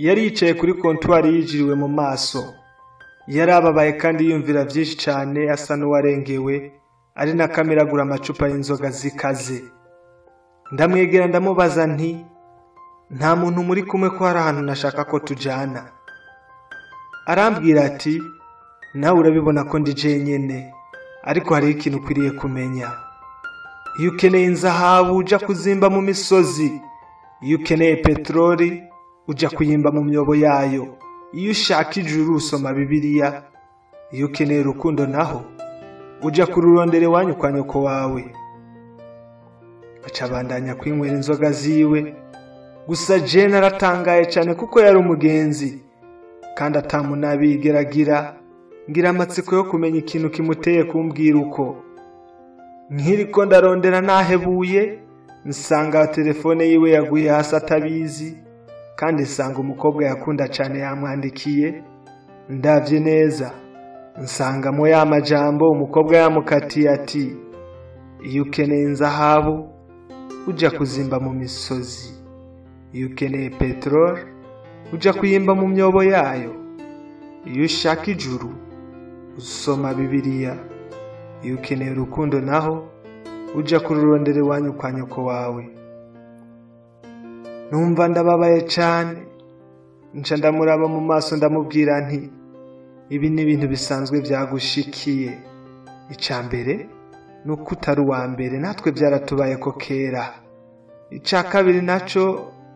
Yari yicaye kuri kontwari yijiriwe mu maso. Yarababaye kandi yiyumvira byinshi cyane, asa n'uwarengewe, ari na kamiragura amacupa y'inzoga zikaze. Ndamwegera ndamubaza nti: "Nta muntu muri kumwe, ko hari ahantu nashaka ko tujana?" Arambwira ati: "Nawe urabibona ko ndi jenyene, ariko hariho ikintu ukwiriye kumenya. Iyo ukeneye inzahabu uja kuzimba mu misozi, iyo ukeneye peteroli uja kuyimba mu myobo yayo, iyo ushaka ijuru usoma Bibiliya, iyo ukeneye urukundo naho uja kururondera iwanyu kwa nyoko wawe." Aca abandanya kwinywera inzoga ziwe. Gusa jene aratangaye cyane kuko yari umugenzi kandi atamunabigeragira. Ngira amatsiko yo kumenya ikintu kimuteye kumbwira uko. Nkiriko ndarondera nahebuye, nsanga telefone yiwe yaguye hasi atabizi, kandi nsanga umukobwa yakunda cyane yamwandikiye. Ndavye neza nsangamo ya majambo umukobwa yamukatiye ati: "Iyo ukeneye inzahabu uja kuzimba mu misozi, iyo ukeneye peteroli uja kuyimba mu myobo yayo, iyo ushaka ijuru usoma Bibiliya, iyo ukeneye urukundo naho uja kururondera iwanyu kwa nyoko wawe." Numva ndababaye cyane, nca ndamuraba mu maso ndamubwira nti: "Ibi ni ibintu bisanzwe byagushikiye. Icya mbere ni uko utari uwa mbere, natwe byaratubaye ko kera. Icya kabiri naco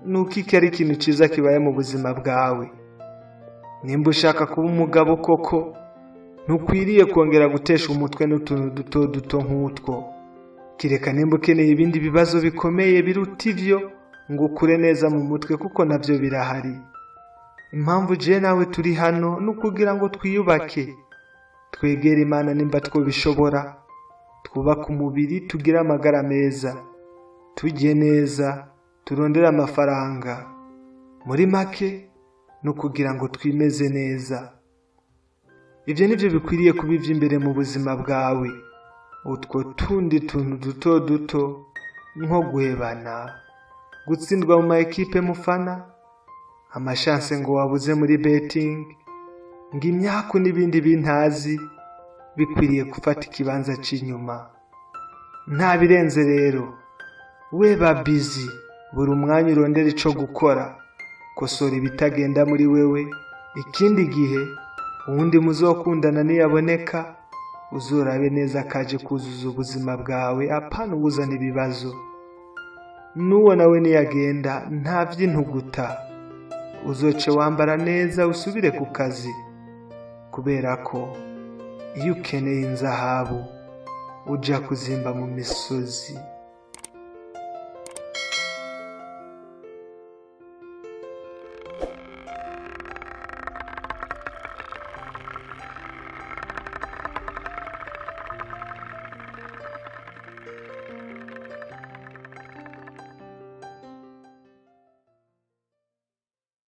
ni uko iki ari ikintu cyiza kibaye mu buzima bwawe. Nimba ushaka kuba umugabo koko, ntukwiriye kongera gutesha umutwe n'utuntu duto duto nk'utwo. Kireka nimba ukeneye ibindi bibazo bikomeye biruta ivyo ngo ukure neza mu mutwe, kuko navyo birahari. Impamvu je nawe turi hano ni ukugira ngo twiyubake, twegere Imana nimba twobishobora, twubake umubiri, tugire amagara meza, tujye neza, turondere amafaranga. Muri make ni ukugira ngo twimeze neza. Ibyo nibyo bikwiriye kuba iby'imbere mu buzima bwawe. Utwo tundi tuntu duto duto nko guhebana, gutsindwa mu ma ekipe mufana, amashanse ngo wabuze muri betting, ngo imyaku n'ibindi bintazi, bikwiriye gufata ikibanza cy'inyuma. Nta birenze rero, we ba busy buri umwanya, urondera ico gukora, kosora ibitagenda muri wewe. Ikindi gihe uwundi muzokundana niyaboneka, uzorabe neza kaje kuzuza ubuzima bwawe, apana uwuzana ibibazo. N'uwo nawe niyagenda, nta vy'intuguta, uzoce wambara neza usubire ku kazi, kubera ko iyo ukeneye inzahabu uja kuzimba mu misozi."